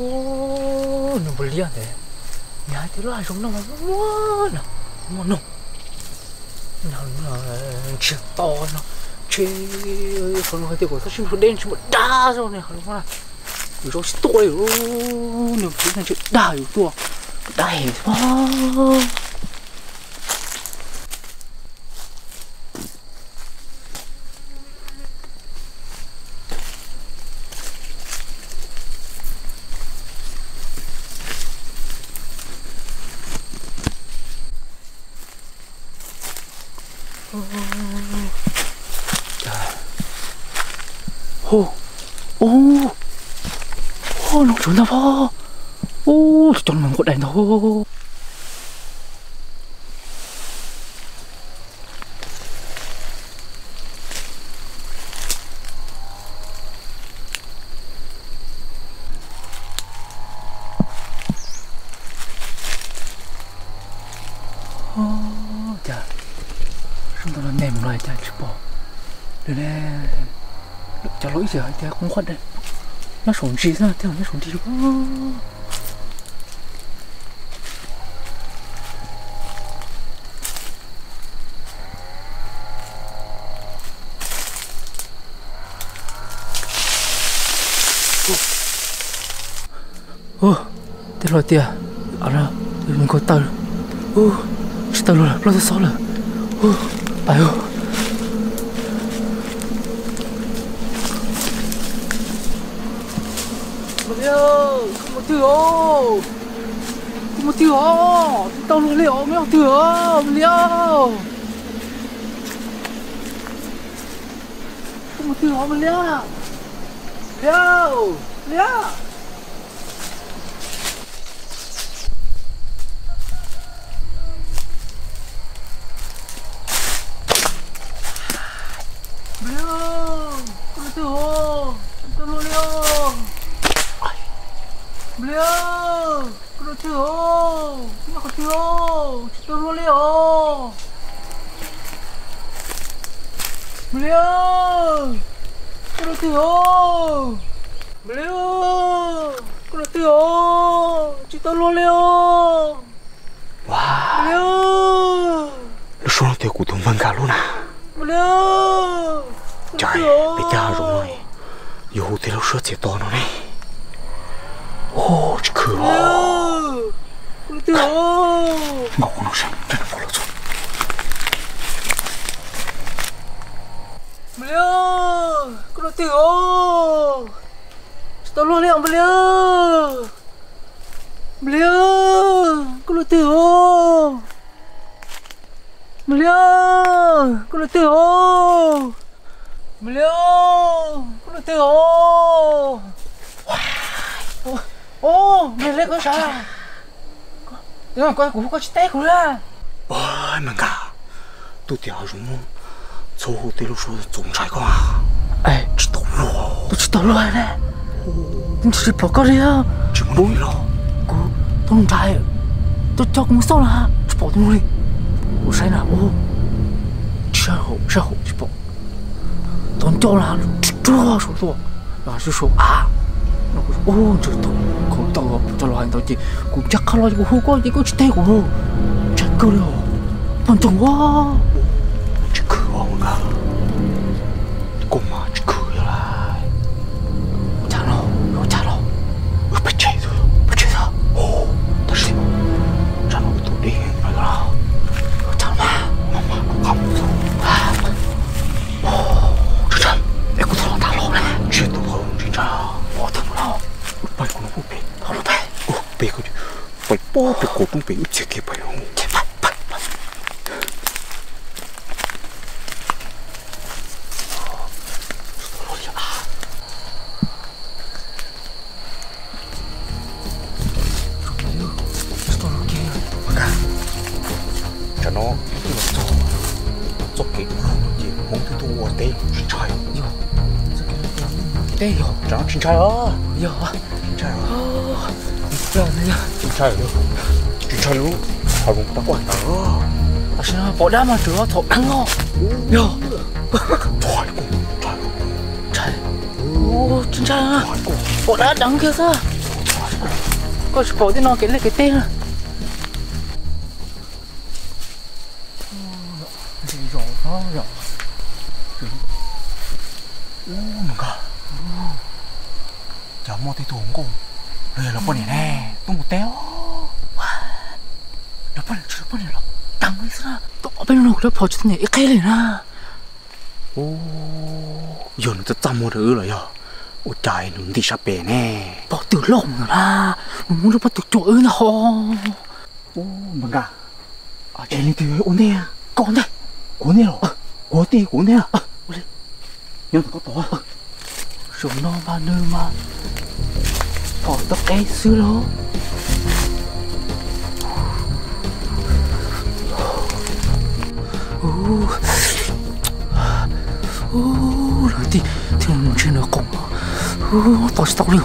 Ub, nws npua liab ntawd, nws hais tias lub hav zoov no mas muaj muaj no, muaj no, ntshe to no, ntshe qhov no hais tias kom txhob sib nrug deb, ntshe muaj dab zog ne qhov no na. Yus zov tsis tuaj li, nws ntshe dag yus tuaj, dag heev. Hu, hu, hu, no tsuav ntag pog. Hu, cov no mas nquag dais ntag. Cas sab ntawd los me mus los cas tsis pom li ne. Cov laus ib yam hais tias qhov nquag dais, nyob saum ntsis xwb, tej zaum nyob saum ntsis. Ub, tij laug tias, mus nkaug taw, ub, tsis tau luag lawm, plaub txob xob lawm, ub, pais. Mas Liab, koj mus twg os? Koj mus twg os? Tsis tau luag li os, nyob twg os, Mas Liab? Koj mus twg os, Mas Liab? Liab, Liab. Npawg Liab, koj dua twg os? Tsis tau luag li os. Npawg Liab, koj dua twg os? Nyob qhov twg os? Tsis tau luag li os. Npawg Liab, koj dua twg os? Npawg Liab, koj dua twg os? Tsis tau luag li os. Npawg Liab, lub suab no tias kuv tus npawg Nkaj lub na. Npawg Liab, cas peb caj hav zoov no yuav hu tej lub suab txias to no ne? Ub, tsis khwv os. Npawg Liab, koj dua twg os? Nkaum qhov no saib, npawg Liab, koj dua twg os? Tsis tau luag li os, Npawg Liab. Npawg Liab, koj dua twg os? Npawg Liab, koj dua twg os? Npawg Liab, koj dua twg os? Ub, Npawg Liab, koj sav, kuv hu koj tsis teb kuv li. Npawg Nkaj, tub tias hav zoov txhob hu tej lub suab txaus ntshai koj. Tsis tau luag, tsis tau luag ne. Tsis pom koj li. Tsis muaj neeg los? Kuv tus nraim coj coj kuv mus xauj na, tsis pom tus li. Kuv saib na, ub, tsis sab hauv, sab hauv tsis pom. Tau ncauj na, ruaj ruaj saum tuaj, saum av. Ub, ntshe tau, kuv tau cov laus hais ntawd ces kuv ncaj qha los ces kuv hu koj ces koj tsis teb kuv. Ntshai kawg li os. Poj ntxoog ua. Tsis khwv os, Nkaj. Koj mas tsis khwv yog lawm. Cas los, cas los. Peb tseg, peb tseg xwb. Tab sis tsam no wb tuaj deb lawm. Cas mas, mas kuv qab mus txog. Ntshai, es kuv txhob los tag los na. Tsis tau los, ntshai ntshai. Pais kuv no pem, pais pem, pais pem kuv tub pem wb txiav kev pais. Tsam no wb twb los txog txoj kev dub lug no ces Hmoob twb tuaj ua teb, tsis ntshai. Teb yog, tsam no tsis ntshai os. Yog, tsis ntshai os. Tsis ntshai os, tsis ntshai os. Hav zoov tag kuj hais tas. Tam sim no pom dab mas tseem txhaum dheev os. Yog. Ntshai, ntshai, ntshai. Tsis ntshai, pom dab dheev kiag xwb. Koj tsis pom tej no kev liaj kev teb na. Ub, nws nkag, cas muaj tej tug hluas nkauj los yog lawv poj niam ne, tuaj mus teb os. Lawv poj niam tsis, lawv poj niam los tag li xwb na. Tom qab peb no kuv lawv phom tsis tau niam ib qhe li na. Ub, yog nws txaj txaj muag rau wb los yog ua cas nws ntim sab pem ne? Pom twg loj mus na, nws muab lub pob tw cuam wb ntag ho. Ub, npawg Nkaj, es leej twg ua ntej? Koj ua ntej. Kuv ua ntej los? Kuv ua tij kuv ua ntej. Nyob ntawm koj tos. Zaum no mas nws mas phom tau qe xwb lauj. Ub, ub, lawv tij thiab mus ntshe nws qoom no, ub, tos tsis tau li.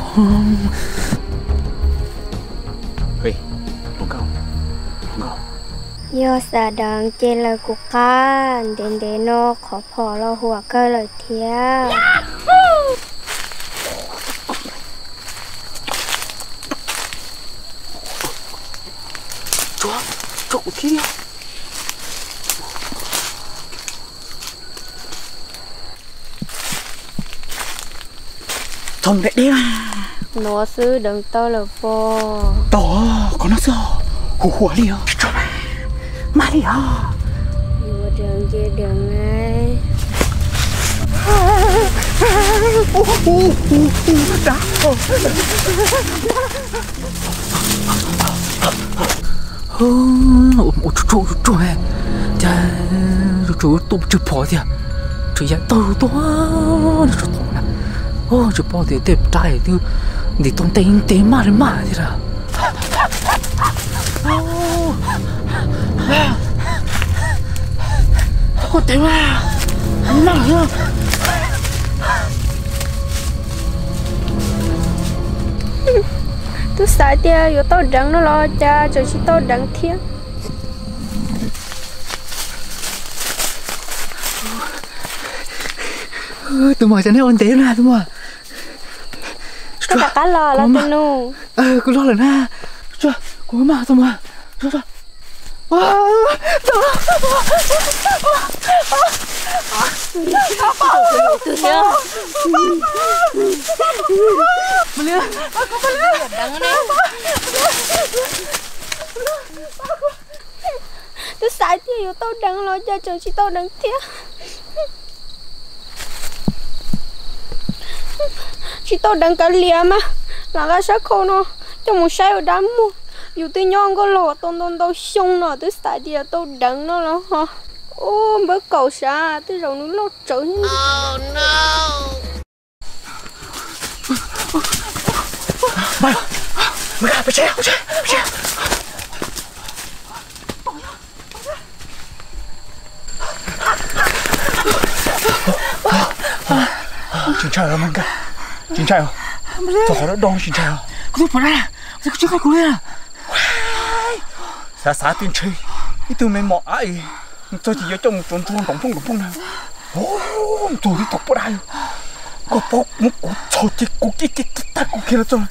Yog xav deev ces lawv kuv qab, ntev ntev no qhov phom los huam kawg lawm thiab. Tsuag, tsuag kuv thiab. Txhob mus deb deb mas. Nuav xwb deev tau lawm pom. Tau, qhov no xwb, huam huam li os. Tsuag mas, maj li os. Yuav deev ces deev. Ua tsuag tsuag tsuag, cas tsuag tsuag tuaj tsw phom tiag, tsuas yam tau tuaj tsuag tau na. Tsis paub tias tej rab twb ntim tau ntev ntev maj li maj thiab na. Koj tev mas, maj lawm. Twb xav tias yuav tau deev no los cas tseem tsis tau deev thiab. Tus muam, cas nej ua ntev na tus muam? Koj rov qab los los tus nus. Kuv los lawm na. Kuv maj tus muam. Twb xav tias yuav tau deev los cas tseem tsis tau deev thiab. Tsis tau deev kav liam mas, lam nqa sab khau no coj mus saib ua dab muag. Yus twb nyob nkauj laug tau ntau ntau xyoo no twb xav tias tau deev no los ho. Ub, npawb kaum sav, tej zaum nws loj tsawv thiab. Tsis ntshai os, tsis ntshai os. Txog qhov dab dog tsis ntshai os. Kuv twb pom dab, kuv tsis nqaij kuv li. Xav xav twb ntshe ib tug me mom ab es txog ces yuav coj mus tsuav ntsuag nrov nphooj nrov nphooj na. Txog twb tau poj dab, koj paub muab kuv txhom ces kuv kiag kiag tag kuv kiag los txog.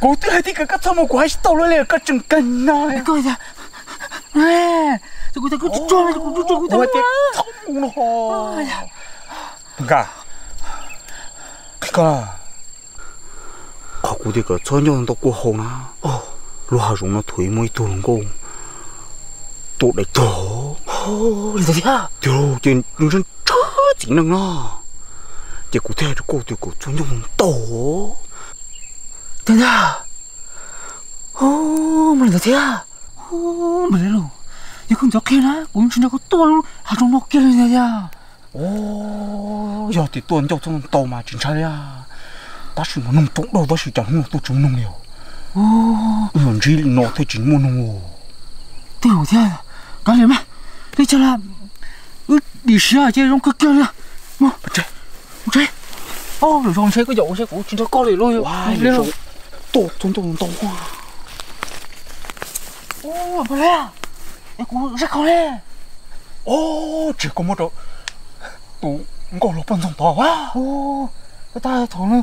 Kuv twb hais tias kom koj txhob mus, kuv hais tsis tau lawm li, koj tseem kawg no. Koj tias, kuv tias koj tsuag, kuv tsuag, kuv tias txhob mus no. Nkaj, qhov kuv tias kom txhob nyob ntau kua hau na, lub hav zoov no thaum ub muaj ib tug hluas nkauj tuaj daim tog, tiag ces ntshaw ntshaw txiv neej no, ces kuv thiaj hais rau koj tias kom txhob nyob ntau. Tiag tiag, mas li ntawd thiab. Mas li los, yog koj ntxov qhia na kuv tsis nrog koj tuaj lub hav zoov no kiag li tiag. Yog tias tuaj ncauj txhob ntau mas tsis ntshai li, tab sis mas noog rooj dauj tab sis cas hnub no tuaj tsis muaj noog li os. Wb yuav ntsib li no thiaj tsis muaj noog. Twb yog thiab, kav liam mas, li cas los wb dim siab ces zoo kawg kiag li. Mus, mus tsev. Zoo ntshe koj yaum ua ntshe kuv tsis nrog koj li lauj. Tuaj txog ncauj ntau ntau. Ua, Paj Lab, es kuv zaj kho li. Tsis, koj muab rau tus nkauj laug poj ntxoog tod. Tag thaum no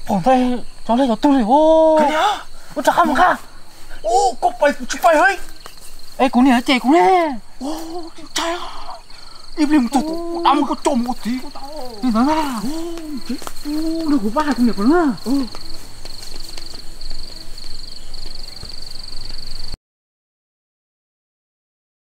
pom ntawd cov lej cov tug li os. Ua rov qab mus nqa. Koj pais kuv tsis pais heev. Es kuv niam ces kuv ne. Ib pliag mus txog kuv dab mus koj coj mus ua txiv. Li ntawd na. Nrog kuv pab hais kuv niam kom na.